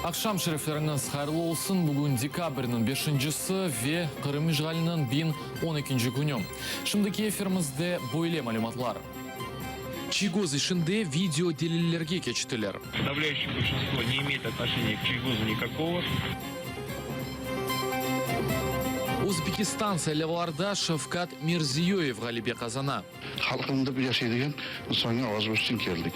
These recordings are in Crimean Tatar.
Aqşam şerefleriñiz hayırlı olsun! Bugün dekabrniñ beşincisi ve Qırım işğaliniñ 1012 künü. Şimdiki efirimizde böyle malümatlar. Çiygoz işinde video delillerge keçtiler. Подавляющее большинство не имеет отношения к Чийгозу никакого. Özbekistan saylavlarda Şavkat Mirziyoyev ğalebe qazana. Halqım dep yaşay degen insanga avaz berişten keldik.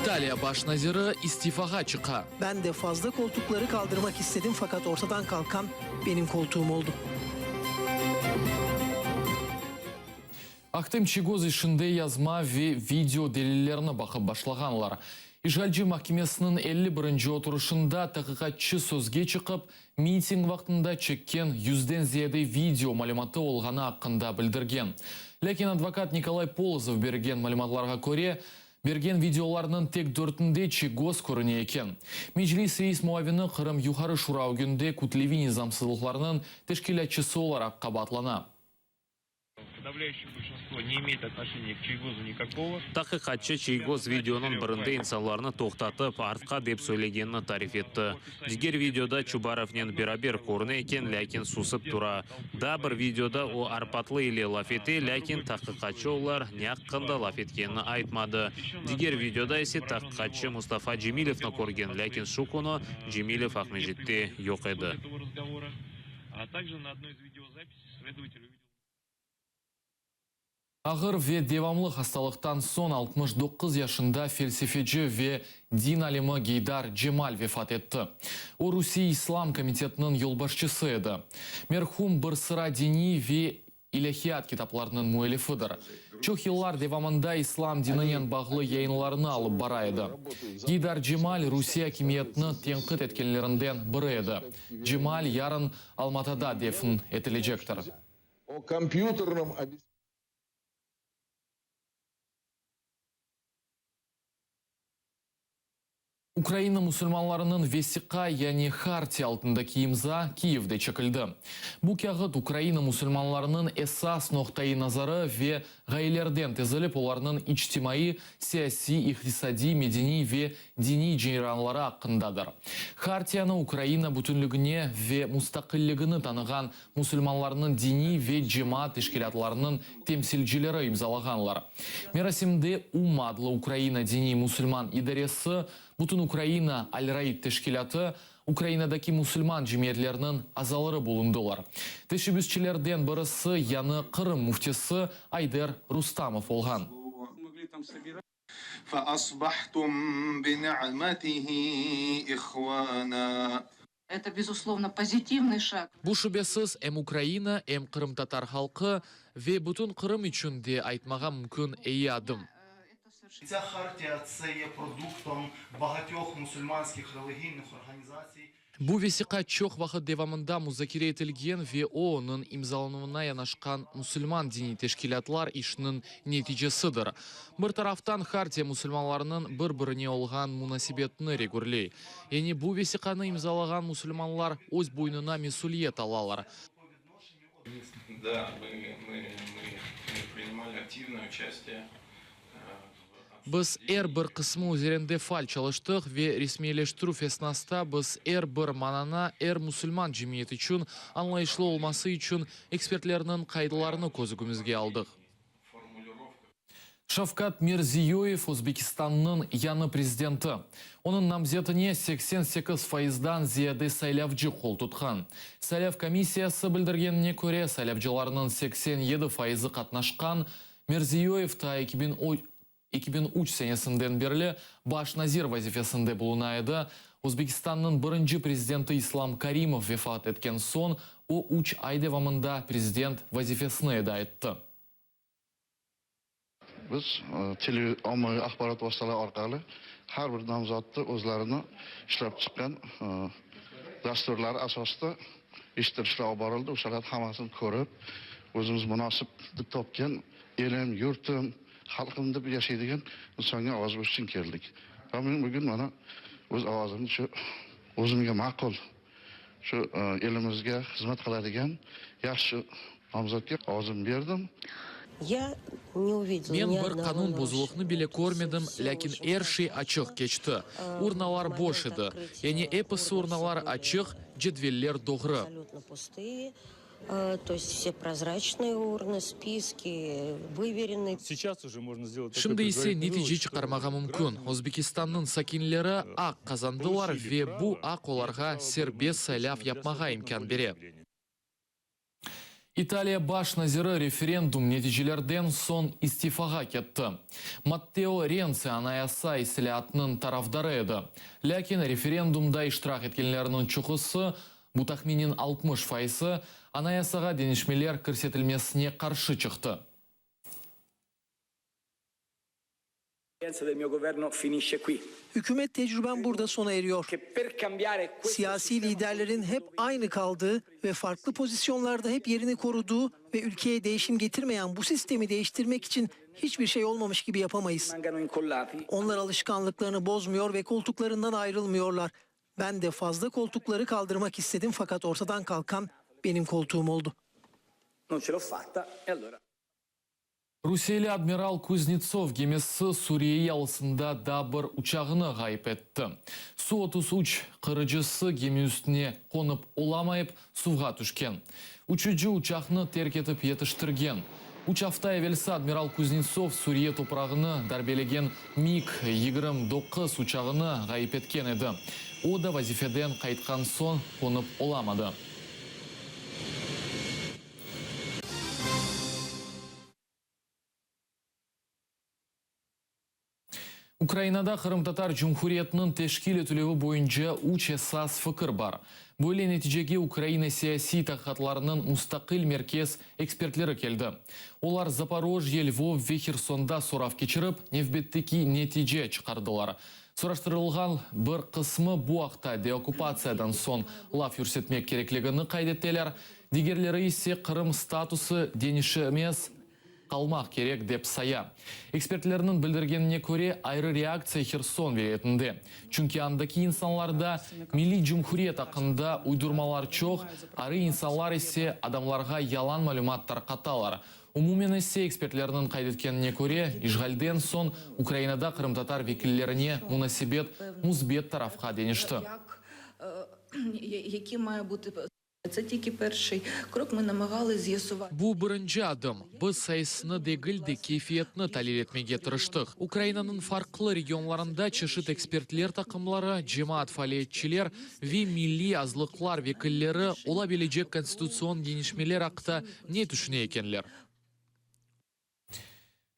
İtaliya baş naziri istifağa çıqa. Ben de fazla koltukları kaldırmak istedim, fakat ortadan kalkan benim koltuğum oldu. Ahtem Çiygoz işinde yazma ve video delillerini baqıp başlağanlar. İşğalci mahkemesiniñ 51-nci oturışında taqiqatçı sözge çıqıp, miting vaqtında çekken yüzden ziyade video malümatı olğanı aqqında bildirgen. Lâkin advokat Nikolay Polozov bergen malümatlarğa köre, bergen videolarnıñ tek dörtünde Çiygoz körüne eken. Meclis reis muavini Qırım Yuqarı Şura ögünde kütleviy nizamsızlıqlarnıñ teşkilâtçısı olaraq qabaatlana. Подавляющее большинство не имеет отношения к Чийгозу никакого. Taqiqatçı, Çiygoz videonıñ birinde insanlarnı toqtatıp, artqa dep söylegenini tarif etti. Diger videoda Çubarovnen beraber körüne eken, lâkin susıp tura. Daa bir videoda o Arpatlı ile laf ete, lâkin taqiqatçı olar ne aqqında laf etkenini aytmadı. Diger videoda ise taqiqatçı Mustafa Cemilevni körgen, lâkin şu künü Cemilev Aqmescitte yoq edi. Ağır ve devamlı hastalıqtan soñ 69 yaşında felsefeci ve din alimi Geydar Cemal vefat etti. O, Rusiye İslam komitetiniñ yolbaşçısı edi. Merhum bir sıra diniy ve ilâhiyat kitaplarınıñ müellifidir. Çoq yıllar devamında İslam dininen bağlı yayınlarnı alıp bara edi. Geydar Cemal Rusiye akimiyetini tenqit etkenlerinden biri edi. Cemal yarın Almatada defn etilecektir. O kompyuternom Ukraina musulmanlarınıñ vesiqa, yani hartiya altındaki imza Kiyevde çekildi. Bu kâğıt Ukraina musulmanlarınıñ esas noqtaiy nazarı ve ğayelerden tizilip, olarnıñ içtimaiy, siyasiy, iqtisadiy, medeniy ve diniy ceyranları aqqındadır. Hartiyanı Ukraina bütünligine ve mustaqilligini tanığan musulmanlarnıñ diniy ve cemaat teşkilâtlarınıñ temsilcileri imzalağanlar. Merasimde Umma adlı Ukraina diniy musulman idaresi, Bütünukraina Al-Raid teşkilâtı, Ukrainadaki musulman cemiyetleriniñ azaları bulundılar. Teşebbüsçilerden birisi yañı Qırım müftisi Ayder Rustamov olğan. Feasbahtum bini'metihi ihvana. Eto, bezuslovno, pozitivnıy şag. Bu, şübesiz, em Ukraina, em qırımtatar halqı ve bütün Qırım içün de aytmağa mümkün eyi adım. Tsâ hartiya, tse ye produktom bagatyoh musulmanskih religiynih organizatsiy. Bu vesiqa çoq vaqıt devamında muzakere etilgen ve o, onıñ imzalanuvına yanaşqan musulman diniy teşkilâtlar işiniñ neticesidir. Bir taraftan, Hartiya musulmanlarınıñ bir-birine olğan munasebetini regürley. Yani bu vesiqanı imzalağan musulmanlar öz boynuna mesüliyet alalar. Biz er bir qısmı üzerinde faal çalıştıq ve resmiyleştirüv esnasta biz er bir manana er musulman cemiyet içün añlayışlı olması içün ekspertlerniñ qaydılarını köz ögümizge aldıq. Şavkat Mirziyoyev Özbekistannıñ yañı prezidenti. Onıñ namzetine 88 fayızdan ziyade saylavcı qol tutqan. Saylav komissiyası bildirgenine köre, saylavcılarnıñ 87 fayızı qatnaşqan. Mirziyoyev ta 2003 senesinden berli baş nazir vazifesinde buluna edi. Özbekistannıñ birinci prezidenti İslam Karimov vefat etken soñ o üç ay devamında prezident vazifesini eda etti. Biz tele, ommaviy axborot vastaları orqali har bir nomzodni o'zlarini ishlab chiqqan dasturlari asosida eshittirishlar olib borildi. O'shalarni hammasini ko'rib, o'zimiz munosib deb topgan elim, yurtim, xalqim deb yashaydigan insonga ovoz berish uchun keldik. Va men bugun mana o'z ovozimni shu o'zimga ma'qul, shu elimizga xizmat qiladigan yaxshi nomzodga ovozimni berdim. Ya ne uvidela Men ni bir odnogo qanun bozulıqnı bile körmedim, lâkin er şey açıq keçti. Urnalar boş edi. Yani episi urnalar açıq, cedveller doğru. Абсолютно пустые, то есть все прозрачные урны, spiski выверены. Şimdi ise netice çıqarmağa mümkün, Özbekistannıñ sakinleri aq qazandılar ve bu aq olarğa serbest saylav yapmağa imkân bere. İtaliya baş naziri referendum neticelerden soñ istifağa ketti. Matteo Rentsi anayasa islâatınıñ tarafdarı edi. Lâkin referendumda iştirak etkenlerniñ çoqusı, bu tahminen 60 fayızı, anayasağa deñişmeler kirsetilmesine qarşı çıqtı. Hükümet tecrübem burada sona eriyor. Siyasi liderlerin hep aynı kaldığı ve farklı pozisyonlarda hep yerini koruduğu ve ülkeye değişim getirmeyen bu sistemi değiştirmek için hiçbir şey olmamış gibi yapamayız. Onlar alışkanlıklarını bozmuyor ve koltuklarından ayrılmıyorlar. Ben de fazla koltukları kaldırmak istedim fakat ortadan kalkan benim koltuğum oldu. Rusiyeli Admiral Kuznetsov gemisi Suriye yalısında daa bir uçağını ğayıp etti. Su 33 qırıcısı gemi üstüne qonıp olamayıp, suvğa tüşken. Uçucı uçaqnı terk etip yetiştirgen. Üç afta evelsi Admiral Kuznetsov Suriye toprağını darbelegen MiG 29 uçağını ğayıp etken edi. O da vazifeden qaytqan soñ qonıp olamadı. Ukrainada Qırımtatar Cumhuriyetiniñ teşkil etilüvi boyunca üç esas fikir bar. Böyle neticege Ukraina siyasiy taqiqatlarınıñ mustaqil merkez ekspertleri keldi. Olar Zaporojye, Lvov ve Hersonda sorav keçirip, nevbetteki netice çıqardılar. Soraştırılğan bir qısmı bu aqta deokkupatsiyadan soñ laf yürsetmek kerekligini qayd eteler, digerleri ise Qırım statusı deñişemez, qalmaq kerek, dep saya. Ekspertlerniñ bildirgenine köre, ayrı reaktsiya Herson vilâyetinde, çünki andaki insanlarda milliy cumhuriyet aqqında uydurmalar çoq, arı insanlar ise adamlarğa yalan malümat tarqatalar. Umumen ise, ekspertlerniñ qayd etkenine köre, işğalden soñ Ukrainada qırımtatar vekillerine munasebet müsbet tarafqa deñişti. Bu birinci adım. Biz sayısını degil de, keyfiyetni talil etmege tırıştıq. Ukrainanıñ farqlı regionlarında çeşit ekspertler taqımları, cemaat faaliyetçiler ve milliy azlıqlar vekilleri ola bilecek konstitutsion deñişmeler aqta ne tüşüne ekenler?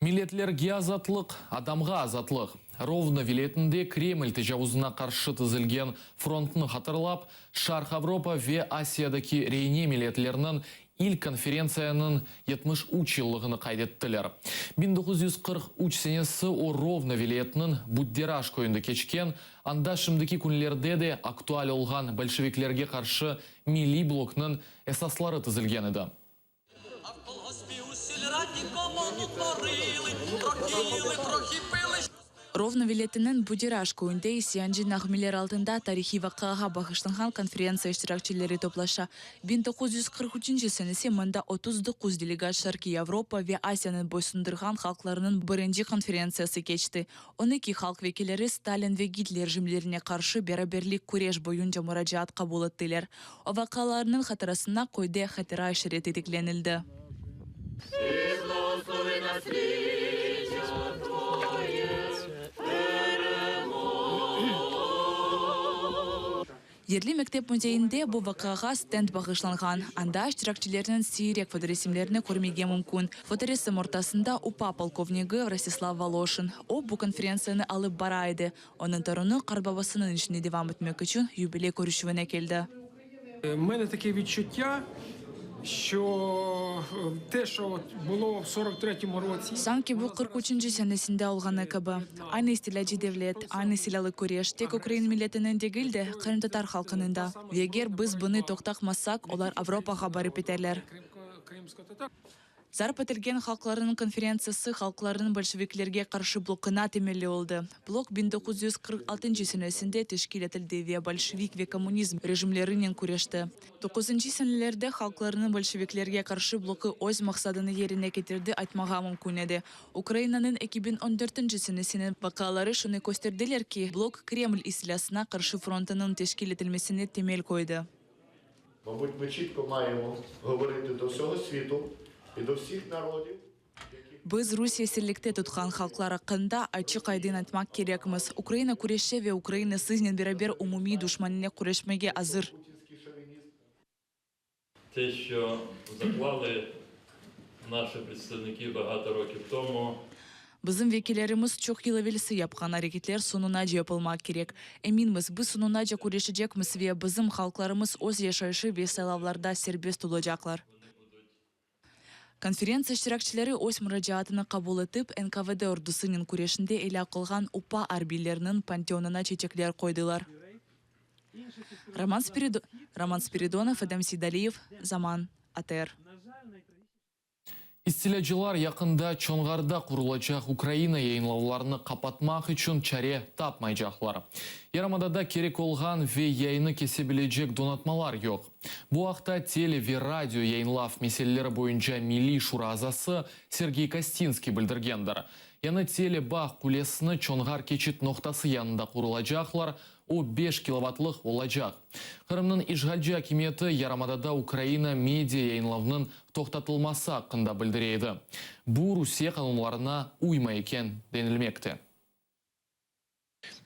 Milletlerge azatlıq, adamğa azatlıq. Rovno vilâyetinde Kreml tecavuzına qarşı tizilgen frontnı hatırlap, Şarq Avropa ve Asiyadaki reine milletlerniñ ilk konferentsiyanıñ 73 yıllığını qayd ettiler. 1943 senesi o Rovno vilâyetiniñ Budderaş köyünde keçken, anda şimdiki künlerde de aktual olğan bolşeviklerge qarşı milliy bloknıñ esasları tizilgen edi. Rovno vilâyetiniñ Budiraş köyünde isyancı nağmeler altında tarihiy vaqiağa bağışlanğan konferentsiya iştirakçileri toplaşa. 1943 senesi mında 39 delegat Şarqiy Avropa ve Asiyanıñ boysundırğan halqlarınıñ birinci konferentsiyası keçti. 12 halq vekilleri Stalin ve Gitler rejimlerine qarşı beraberlik küreş boyunca muracaat qabul ettiler. O vaqialarnıñ hatırasına köyde hatıra işareti tiklenildi. Yerli mektep müzeyinde bu vaqiağa stend bağışlanğan. Anda iştirakçilerniñ siyrek fotoresimlerini körmege mümkün. Fotoresim ortasında UPA polkovnigi Rostislav Voloşin. O, bu konferentsiyanı alıp bara edi. Onıñ torunı qartbabasınıñ işini devam etmek içün yubiley körüşüvine keldi. Mende take vitçuttâ, şço te, şo bulo v sorok tretâmu rotsî. Sanki bu 43 üçünci senesinde olğanı kibi. Aynı istilâcı devlet, aynı silâlı küreş tek ukrain milletiniñ degil de, qırımtatar halqınıñ da. Ve eger biz bunı toqtaqmasaq, olar Avropağa barıp yeterler. Zarp etilgen halqlarnıñ konferentsiyası halqlarnıñ bolşeviklerge qarşı blokuna temelli oldı. Blok 1946 senesinde teşkil etildi ve bolşevik ve kommunizm rejimlerinen küreşti. Doquzıncı senelerde halqlarnıñ bolşeviklerge qarşı bloku öz maqsadını yerine ketirdi aytmağa mümkün edi. Ukrainanıñ 2014 senesiniñ vaqiaları şunı kösterdiler ki, blok Kreml istilâsına qarşı frontınıñ teşkil etilmesine temel qoydı. Мабуть, ми чітко маємо говорити до всього світу і до всіх народів. Biz Rusiye esirlikte tutqan halqlar aqqında açıq-aydın aytmaq kerekmiz, Ukraina küreşe ve Ukraina siznen beraber umumiy duşmanınen küreşmege azır. Те, що заклали наші представники багато років тому. Bizim vekillerimiz çoq yıl evelsi yapqan areketler soñunace yapılmaq kerek. Eminmiz, biz soñunace küreşecekmiz ve bizim halqlarımız öz yaşayışı ve saylavlarda serbest olacaqlar. Konferentsiya iştirakçileri öz muracaatını qabul etip, NKVD ordusınen küreşinde elâk olğan UPA arbiyleriniñ panteonına çeçekler qoydılar. Roman Roman Spiridonov, Edem Seydaliyev, Zaman, ATR. İstilâcılar yaqında Çonğarda qurulacaq Ukraina yayınlavlarını qapatmaq içün çare tapmaycaqlar. Yarımadada kerek olğan ve yayını kese bilecek donatmalar yoq. Bu aqta tele ve radio yayınlav meseleleri boyunca Milliy şura azası Sergey Kostinskiy bildirgendir. Yañı tele bağ qulesini Çonğar keçit noqtası yanında qurulacaqlar, o beş kilovattlıq olacaq. Qırımnıñ işğalci akimiyeti yarımadada Ukraina media yayınlavınıñ toqtatılması aqqında bildire edi. Bu Rusiye qanunlarına uymay eken, denilmekte.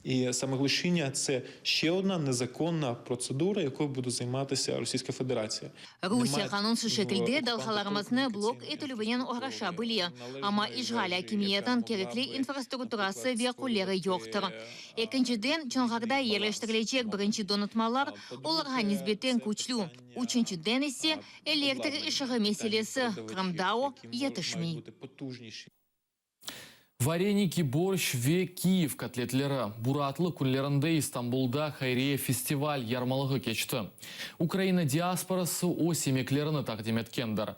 І саме глушіння це ще одна незаконна процедура, якою буде займатися Російська Федерація. Rusiye qanunsız şekilde dalğalarımıznı blok etilüvinen oğraşa bile, amma işğal akimiyetiniñ kerekli infrastrukturası ve qulleri yoqtır. Ekinciden, Çonğarda yerleştirilecek birinci donatmalar olarğa nisbeten küçlü, üçünciden ise, elektrik ışığı meselesi, Qırımda o yetişmey. Vareniki, borşç ve Kiyev kotletleri. Bu raatlıq künlerinde İstanbulda hayriye festival yarmalığı keçti. Ukraina diasporası öz yemeklerini taqdim etkendir.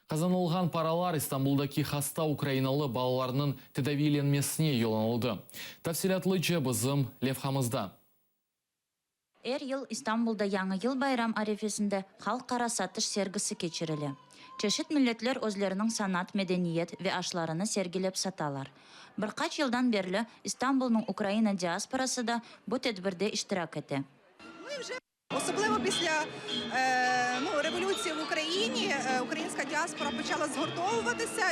Qazanılğan paralar İstanbuldaki hasta ukrainalı balalarnıñ tedaviylenmesine yollanıldı. Tafsilâtlıca bizim levhamızda. Er yıl İstanbulda Yañı yıl bayram arefesinde halqara satış sergisi keçirile. Çeşit milletler özleriniñ sanat, medeniyet ve aşlarını sergilep satalar. Bir qaç yıldan berli İstanbulnıñ Ukraina diasporası da bu tedbirde iştirak ete. Особливо після ну, революції в Україні українська діаспора почала згуртовуватися.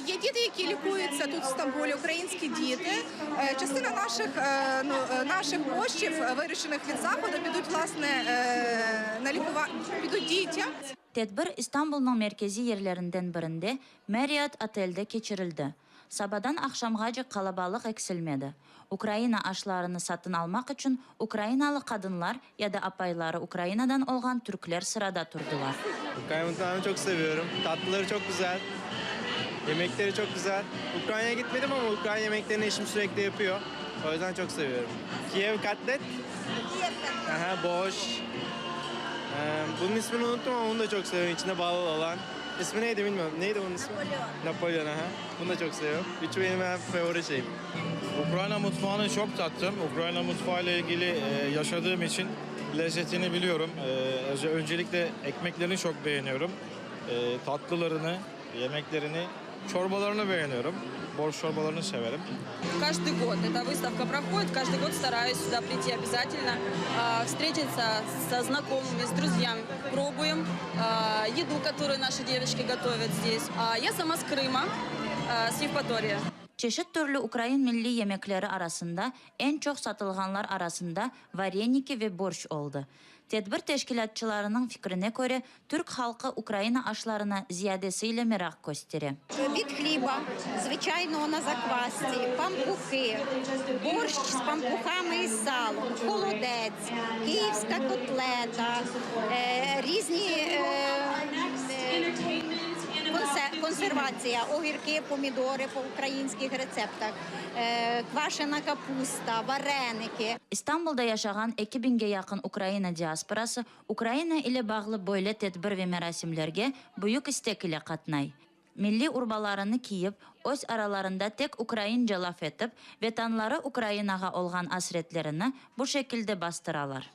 Є діти, які лікуються тут в Стамбулі, українські діти. Частина наших, ну, наших коштів, виручених від заходу, підуть власне на лікування, підуть дітям. Tedbir İstanbulnıñ merkeziy yerlerinden birinde, Marriott otelde keçirildi. Sabadan aqşamğace qalabalıq eksilmedi. Ukraina aşlarını satın almaq içün ukrainalı qadınlar ya da apayları Ukrainadan olğan türkler sırada turdılar. Ukrayna mutfağını çok seviyorum. Tatlıları çok güzel. Yemekleri çok güzel. Ukrayna'ya gitmedim ama Ukrayna yemeklerini eşim sürekli yapıyor. O yüzden çok seviyorum. Kiev katlet. Aha, borş. Ee, bunun ismini unuttum ama onu da çok seviyorum. İçinde bal olan. İsmi neydi bilmiyorum. Neydi bunun ismi? Napolyon. Napolyon aha. Bunu da çok seviyorum. Üçü benim en favori şeyim. Ukrayna mutfağını çok tattım. Ukrayna mutfağı ile ilgili e, yaşadığım için lezzetini biliyorum. E, öncelikle ekmeklerini çok beğeniyorum. E, tatlılarını, yemeklerini, çorbalarını beğeniyorum. Borş çorbalarını severim. Каждый год эта выставка проходит, каждый год стараюсь сюда прийти обязательно, встретиться со знакомыми, с друзьями. Пробуем еду, которую наши девочки готовят здесь. Я сама с Крыма, с Евпатории. Çeşit türlü ukrain milliy yemekleri arasında eñ çoq satılğanlar arasında vareniki ve borşç oldı. Tedbir teşkilâtçılarınıñ fikrine köre, türk halqı Ukraina aşlarına ziyadesiyle meraq köstere. Від хліба, звичайного на заквасці, пампухи, борщ з пампухами і салом, холодець, київська котлета, різні консервація, огірки, помідори по українських рецептах, квашена капуста, вареники. İstanbulda yaşağan eki biñge yaqın Ukraina diasporası Ukraina ile bağlı böyle tedbir ve merasimlerge büyük istek ile qatnay. Milliy urbalarını kiyip, öz aralarında tek ukraince laf etip, Vetanları Ukrainağa olğan asretlerini bu şekilde bastıralar.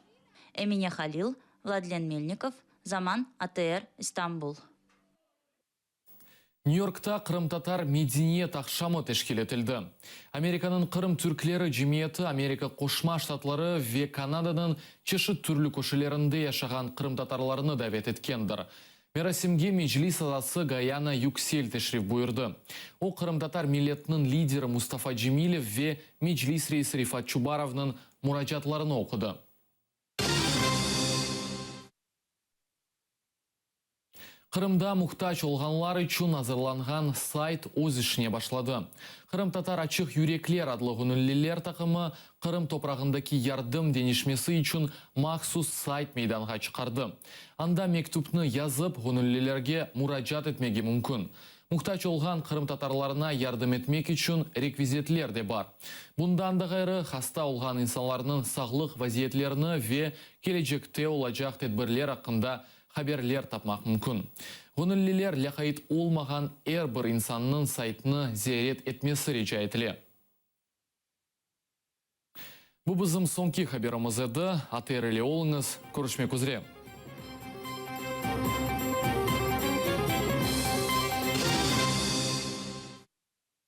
Emine Halil, Vladlen Melnikov, Zaman, ATR, İstanbul. Nyü-Yorkta qırımtatar medeniyet aqşamı teşkil etildi. Amerikanıñ Qırım türkleri cemiyeti Amerika Qoşma Ştatları ve Kanadanıñ çeşit türlü köşelerinde yaşağan qırımtatarlarnı davet etkendir. Merasimge Meclis azası Gayana Yüksel teşrif buyurdı. O, qırımtatar milletiniñ lideri Mustafa Cemilev ve Meclis reisi Refat Çubarovnıñ muracaatlarını oqudı. Qırımda muhtac olğanlar içün azırlanğan sayt öz işine başladı. Qırımtatar açıq yürekler adlı göñülliler taqımı Qırım toprağındaki yardım deñişmesi içün mahsus sayt meydanğa çıqardı. Anda mektüpni yazıp, göñüllilerge muracaat etmege mümkün. Muhtac olğan qırımtatarlarına yardım etmek içün rekvizitler de bar. Bundan da ğayrı, hasta olğan insanlarnıñ sağlıq vaziyetlerini ve kelecekte olacaq tedbirler aqqında haberler tapmaq mümkün. Göñülliler lâqayt olmağan er bir insannıñ saytnı ziyaret etmesi rica etile. Bu bizim soñki haberimiz edi. ATR ile oluñız. Körüşmek üzre.